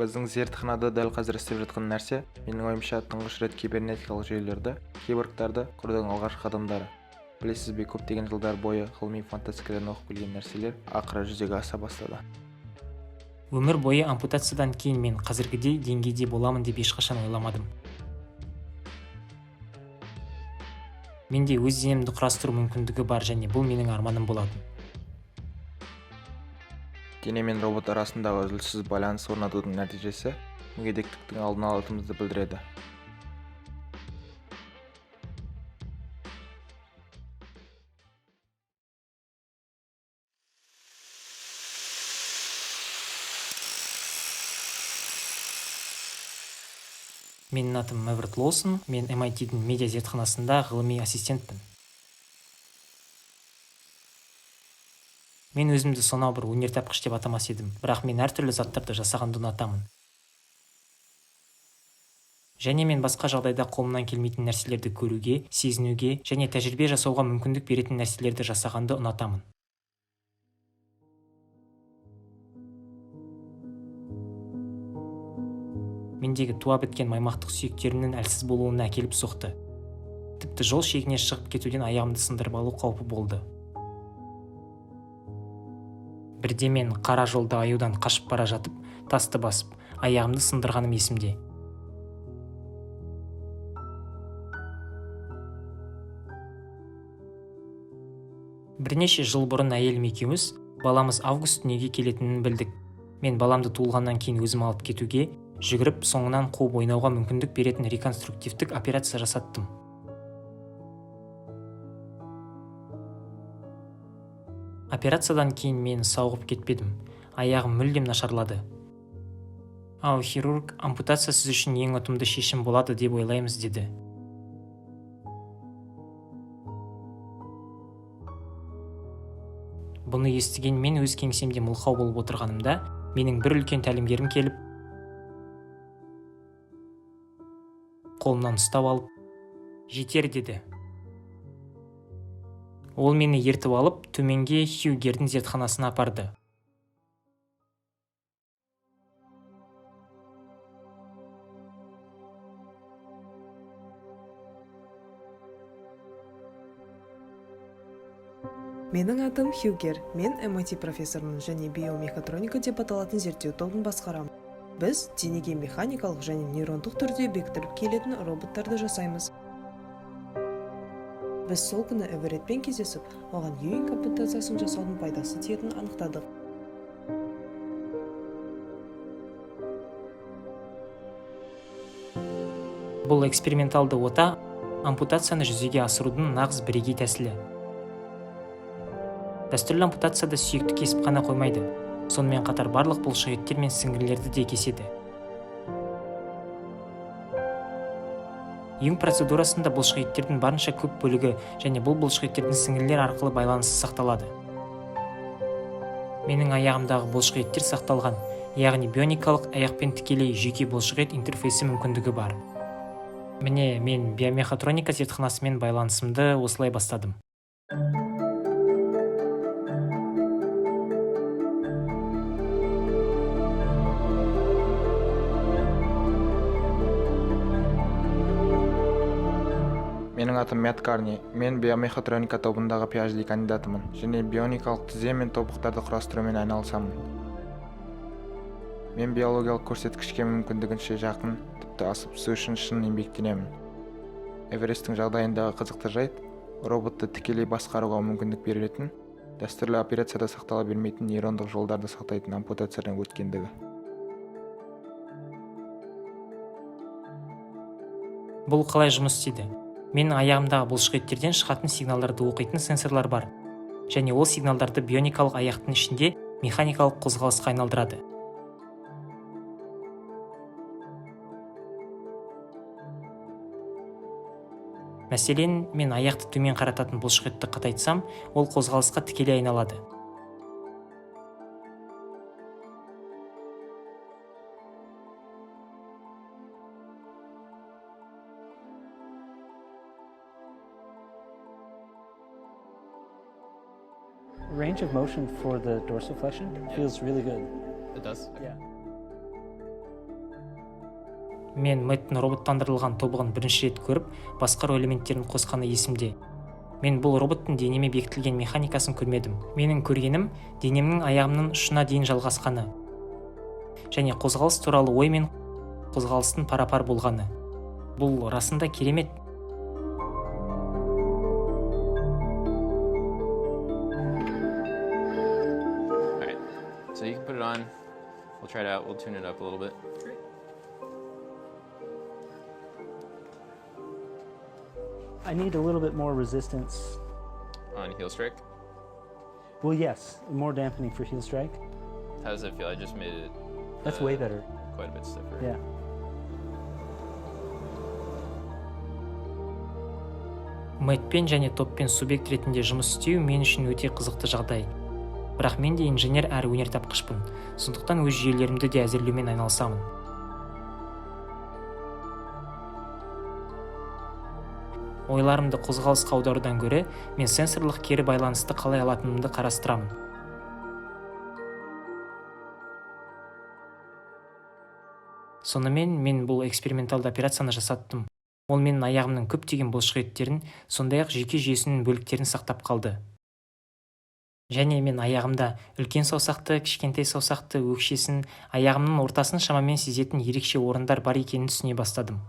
Біздің зертханада дәл қазір істеп жатқан нәрсе, менің ойымша, тұңғыш рет кибернетикалық жүйелерді, киборгтарды құрудың алғашқы қадамдары. Білесіз бе, көптеген жылдар бойы ғылыми фантастикадан оқып келген нәрселер ақыры жүзеге аса бастады. Өмір бойы ампутациядан кейін мен қазіргідей деңгейде боламын деп ешқашан ойламадым. Менде өз денемді құрастыру мүмкіндігі бар және бұл менің арманым болатын. Дене мен робот арасындағы үзіліссіз байланыс орнатудың нәтижесі мүгедектіктің алдын алатынымызды білдіреді. Менің атым Эверетт Лоусон, мен MIT-дің медиа зертханасында ғылыми ассистентпін. Мен өзімді сонау бір өнертапқыш деп атамас едім, бірақ мен әртүрлі заттарды жасағанды ұнатамын. Және мен басқа жағдайда қолымнан келмейтін нәрселерді көруге, сезінуге және тәжірибе жасауға мүмкіндік беретін нәрселерді жасағанды ұнатамын. Мендегі туа біткен маймақтық сүйектерімнің әлсіз болуына әкеліп соқты. Тіпті жол шегіне шығып кетуден аяғымды сындырып алу қаупі болды. Бірде мен қара жолда аюдан қашып бара жатып, тасты басып, аяғымды сындырғаным есімде. Бірнеше жыл бұрын әйелім екеуміз баламыз Август дүниеге келетінін білдік. Мен баламды туылғаннан кейін өзім алып кетуге, жүгіріп соңынан қуып ойнауға мүмкіндік беретін реконструктивтік операция жасаттым. Операциядан кейін мен сауығып кетпедім, аяғым мүлдем нашарлады. Ал хирург ампутация сіз үшін ең ұтымды шешім болады деп ойлаймыз деді. Бұны естіген мен өз кеңсемде мылқау болып отырғанымда, менің бір үлкен тәлімгерім келіп, қолымнан ұстап алып, жетер деді. Ол мені ертіп алып, төменге Хью Гердің зертханасына апарды. Менің атым Хью Гер, мен MIT профессорымын және биомехатроника деп аталатын зерттеу тобын басқарамын. Біз денеге механикалық және нейрондық түрде бекітіліп келетін роботтарды жасаймыз. Біз сол күні Эвереттпен кездесіп, оған Юинг ампутациясын жасаудың пайдасы тиетінін анықтадық. Бұл эксперименталды ота ампутацияны жүзеге асырудың нағыз бірегей тәсілі. Дәстүрлі ампутацияда сүйекті кесіп қана қоймайды, сонымен қатар барлық бұлшықеттер мен сіңірлерді де кеседі. Юнг процедурасында бұлшықеттердің барынша көп бөлігі және бұл бұлшықеттердің сіңірлер арқылы байланысы сақталады. Менің аяғымдағы бұлшықеттер сақталған, яғни бионикалық аяқпен тікелей жүйке бұлшықет интерфейсі мүмкіндігі бар. Міне, мен биомехатроника зертханасымен байланысымды осылай бастадым. Менің атым Мэтт Карни, мен биомехатроника тобындағы PhD кандидатымын және бионикалық тізе мен тобықтарды құрастырумен айналысамын. Мен биологиялық көрсеткішке мүмкіндігінше жақын, тіпті асып түсу үшін шын еңбектенемін. Эвересттің жағдайындағы қызықты жайт, роботты тікелей басқаруға мүмкіндік беретін, дәстүрлі операцияда сақтала бермейтін нейрондық жолдарды сақтайтын ампутациядан өткендігі. Бұл қалай жұмыс істейді? Менің аяғымдағы бұлшықеттерден шығатын сигналдарды оқитын сенсорлар бар және ол сигналдарды бионикалық аяқтың ішінде механикалық қозғалысқа айналдырады. Мәселен, мен аяқты төмен қарататын бұлшықетті қатайтсам, ол қозғалысқа тікелей айналады. Range of motion for the dorsiflexion feels really good. It does? Yeah. Мен Мэттің роботтандырылған тобығын бірінші рет көріп, басқару элементтерін қосқаны есімде. Мен бұл роботтың денеме бекітілген механикасын көрмедім. Менің көргенім денемнің аяғымның ұшына дейін жалғасқаны және қозғалыс туралы ой мен қозғалыстың пара-пар болғаны. Бұл расында керемет. All right, so you can put it on. We'll try it out. We'll tune it up a little bit. I need a little bit more resistance. On heel strike. Well, yes, more dampening for heel strike. How does it feel? I just made it That's way better. quite a bit stiffer. Yeah. Мэтпен және топпен субъект ретінде жұмыс істеу мен үшін өте қызықты жағдай. Бірақ мен де инженер әрі өнертапқышпын, сондықтан өз жүйелерімді де әзірлеумен айналысамын. Ойларымды қозғалысқа аударудан гөрі мен сенсорлық кері байланысты қалай алатынымды қарастырамын. Сонымен, мен бұл эксперименталды операцияны жасаттым. Ол менің аяғымның көптеген бұлшықеттерін, сондай-ақ жүйке жүйесінің бөліктерін сақтап қалды. Және мен аяғымда үлкен саусақты, кішкентай саусақты, өкшесін, аяғымның ортасын шамамен сезетін ерекше орындар бар екенін түсіне бастадым.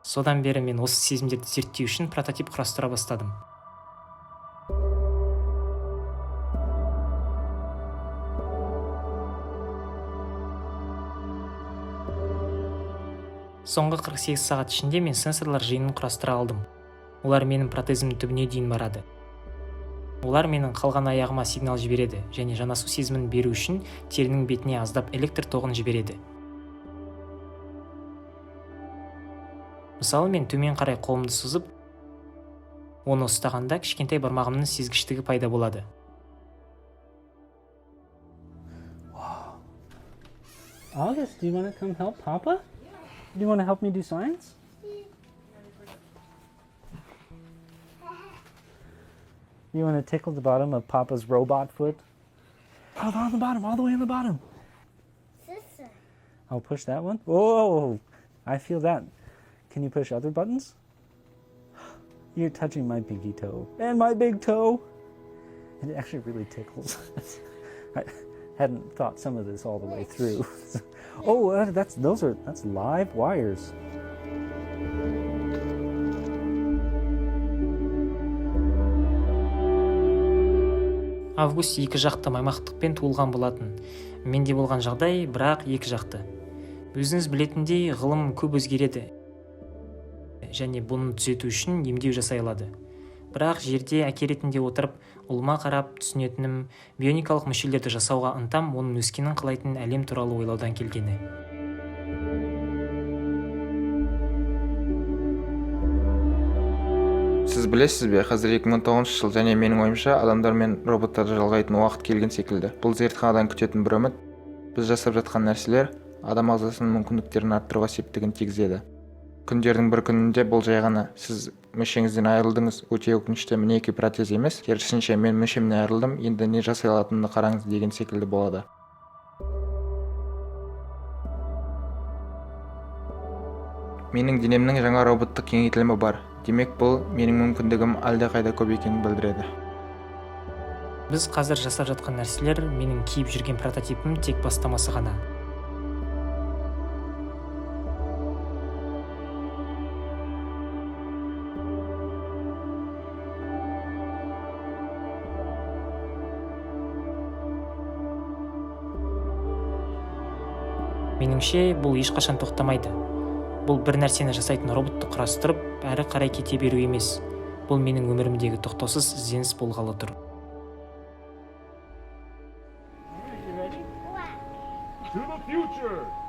Содан бері мен осы сезімдерді зерттеу үшін прототип құрастыра бастадым. Соңғы 48 сағат ішінде мен сенсорлар жиынын құрастыра алдым. Олар менің протезімнің түбіне дейін барады. Олар менің қалған аяғыма сигнал жібереді және жанасу сезімін беру үшін терінің бетіне аздап электр тоғын жібереді. Мысалы, мен төмен қарай қолымды созып, оны ұстағанда кішкентай бармағымның сезгіштігі пайда болады. August, do you want to come help Papa? Do you want to help me do science? You want to tickle the bottom of Papa's robot foot? Oh, on the bottom, all the way on the bottom. I'll push that one. Whoa, I feel that. Can you push other buttons? You're touching my pinky toe and my big toe. It actually really tickles. I hadn't thought some of this all the way through. Oh, that's live wires. Август екі жақты маймақтықпен туылған болатын. Менде болған жағдай, бірақ екі жақты. Өзіңіз білетіндей, ғылым көп өзгереді және бұны түзету үшін емдеу жасай алады. Бірақ жерде әке ретінде отырып, ұлыма қарап түсінетінім, бионикалық мүшелерді жасауға ынтам оның өскенін қалайтын әлем туралы ойлаудан келгені. Сіз білесіз бе, қазір 2019 жыл және менің ойымша, адамдар мен роботтарды жалғайтын уақыт келген секілді. Бұл зертханадан күтетін бір үміт. Біз жасап жатқан нәрселер адам ағзасының мүмкіндіктерін арттыруға септігін тигізеді. Күндердің бір күнінде бұл жай ғана сіз мүшеңізден айырылдыңыз, өте өкінішті, мінекей протез емес, керісінше мен мүшемнен айырылдым, енді не жасай алатынымды қараңыз деген секілді болады. Менің денемнің жаңа роботтық кеңейтілімі бар. Демек, бұл менің мүмкіндігім әлдеқайда көп екенін білдіреді. Біз қазір жасап жатқан нәрселер менің киіп жүрген прототипім тек бастамасы ғана. Меніңше, бұл ешқашан тоқтамайды. Бұл бір нәрсені жасайтын роботты құрастырып, әрі қарай кете беру емес. Бұл менің өмірімдегі тоқтаусыз ізденіс болғалы тұр. You ready? To the future!